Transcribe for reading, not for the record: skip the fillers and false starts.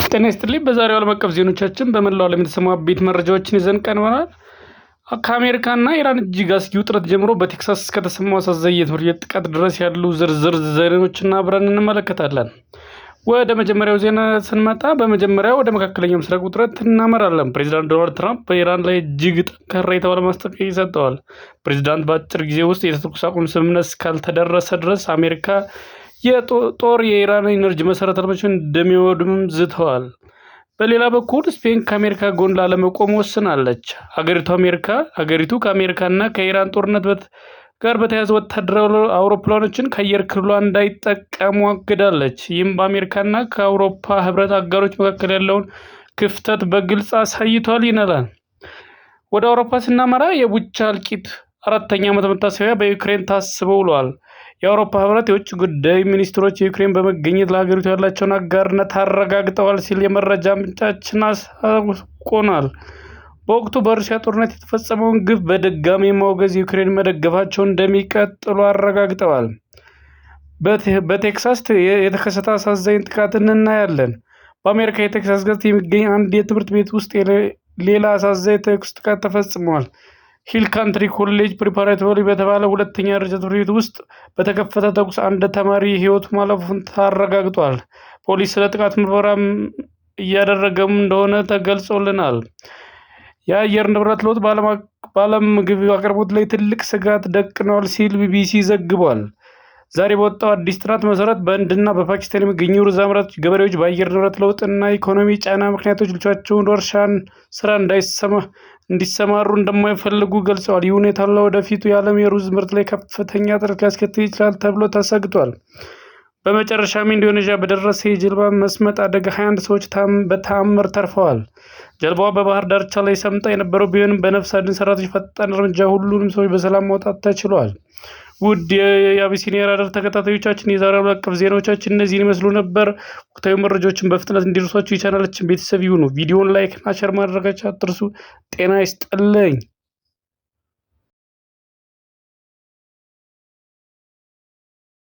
ጤና ይስጥልኝ። በዛሬው ዓለም አቀፍ ዜናዎቻችን በመላው ዓለም የተሰሙ አበይት መረጃዎችን ይዘን ቀርበናል። ከአሜሪካና ኢራን እጅግ አስጊ ውጥረት ጀምሮ በቴክሳስ እስከተሰማው አሳዛኝ የትምህርት ቤት ጥቃት ድረስ ያሉ ዝርዝር ዜናዎችን አብረን እንመለከታለን። ወደ መጀመሪያው ዜና ስንመጣ በመጀመሪያ ወደ መካከለኛው ምስራቅ ውጥረት እናመራለን። ፕሬዚዳንት ዶናልድ ትራምፕ በኢራን ላይ እጅግ ጠንካራ የተባለ ማስጠንቀቂያ ሰጥተዋል። ፕሬዚዳንት በአጭር ጊዜ ውስጥ የተኩስ አቁም ስምምነት እስካልተደረሰ ድረስ አሜሪካ የጦር የኢራን ኢነርጂ መሰረተ ልማቶችን እንደሚወድምም ዝተዋል። በሌላ በኩል ስፔን ከአሜሪካ ጎን ላለመቆም ወስናለች። ሀገሪቱ ከአሜሪካና ከኢራን ጦርነት ጋር በተያያዘ ወታደራዊ አውሮፕላኖችን ከአየር ክልሏ እንዳይጠቀሙ አግዳለች። ይህም በአሜሪካና ከአውሮፓ ህብረት አጋሮች መካከል ያለውን ክፍተት በግልጽ አሳይቷል ይላል። ወደ አውሮፓ ስናመራ የቡቻ እልቂት 4ኛ ዓመት መታሰቢያ በዩክሬን ታስቦ ውሏል። የአውሮፓ ህብረት የውጭ ጉዳይ ሚኒስትሮች የዩክሬን በመገኘት ለሀገሪቱ ያላቸውን አጋርነት አረጋግጠዋል ሲል የመረጃ ምንጫችን አሳውቆናል። በወቅቱ በሩሲያ ጦርነት የተፈጸመውን ግፍ በድጋሚ ማውገዝ ዩክሬን መደገፋቸውን እንደሚቀጥሉ አረጋግጠዋል። በቴክሳስ የተከሰተ አሳዛኝ ጥቃት እናያለን። በአሜሪካ የቴክሳስ ግዛት የሚገኝ አንድ የትምህርት ቤት ውስጥ ሌላ አሳዛኝ ተኩስ ጥቃት ተፈጽሟል። ሂል ካንትሪ ኮሌጅ ፕሪፓራቶሪ በተባለ ሁለተኛ ደረጃ ትምህርት ቤት ውስጥ በተከፈተ ተኩስ አንድ ተማሪ ህይወቱ ማለፉን ተረጋግጧል። ፖሊስ ስለ ጥቃቱ ምርመራ እያደረገም እንደሆነ ተገልጾልናል። የአየር ንብረት ለውጥ በዓለም ምግብ አቅርቦት ላይ ትልቅ ስጋት ደቅኗል ሲል ቢቢሲ ዘግቧል። ዛሬ በወጣው አዲስ ጥናት መሰረት በህንድና በፓኪስታን የሚገኙ ሩዝ አምራች ገበሬዎች በአየር ንብረት ለውጥና ኢኮኖሚ ጫና ምክንያቶች ልጆቻቸውን ወደ እርሻ ስራ እንዲሰማሩ እንደማይፈልጉ ገልጸዋል። ይህ ሁኔታ ለወደፊቱ የዓለም የሩዝ ምርት ላይ ከፍተኛ እጥረት ሊያስከትል ይችላል ተብሎ ተሰግቷል። በመጨረሻም ኢንዶኔዥያ በደረሰ የጀልባ መስመጥ አደጋ 21 ሰዎች በተአምር ተርፈዋል። ጀልባዋ በባህር ዳርቻ ላይ ሰምጣ የነበረው ቢሆንም በነፍስ አድን ሰራተኞች ፈጣን እርምጃ ሁሉንም ሰዎች በሰላም ማውጣት ተችሏል። ውድ የአቢሲኒያ ራዳር ተከታታዮቻችን፣ የዛሬው ዓለም አቀፍ ዜናዎቻችን እነዚህን ይመስሉ ነበር። ወቅታዊ መረጃዎችን በፍጥነት እንዲደርሷችሁ የቻናላችን ቤተሰብ ይሁኑ። ቪዲዮን like እና share ማድረጋችሁ አትርሱ። ጤና ይስጥልኝ።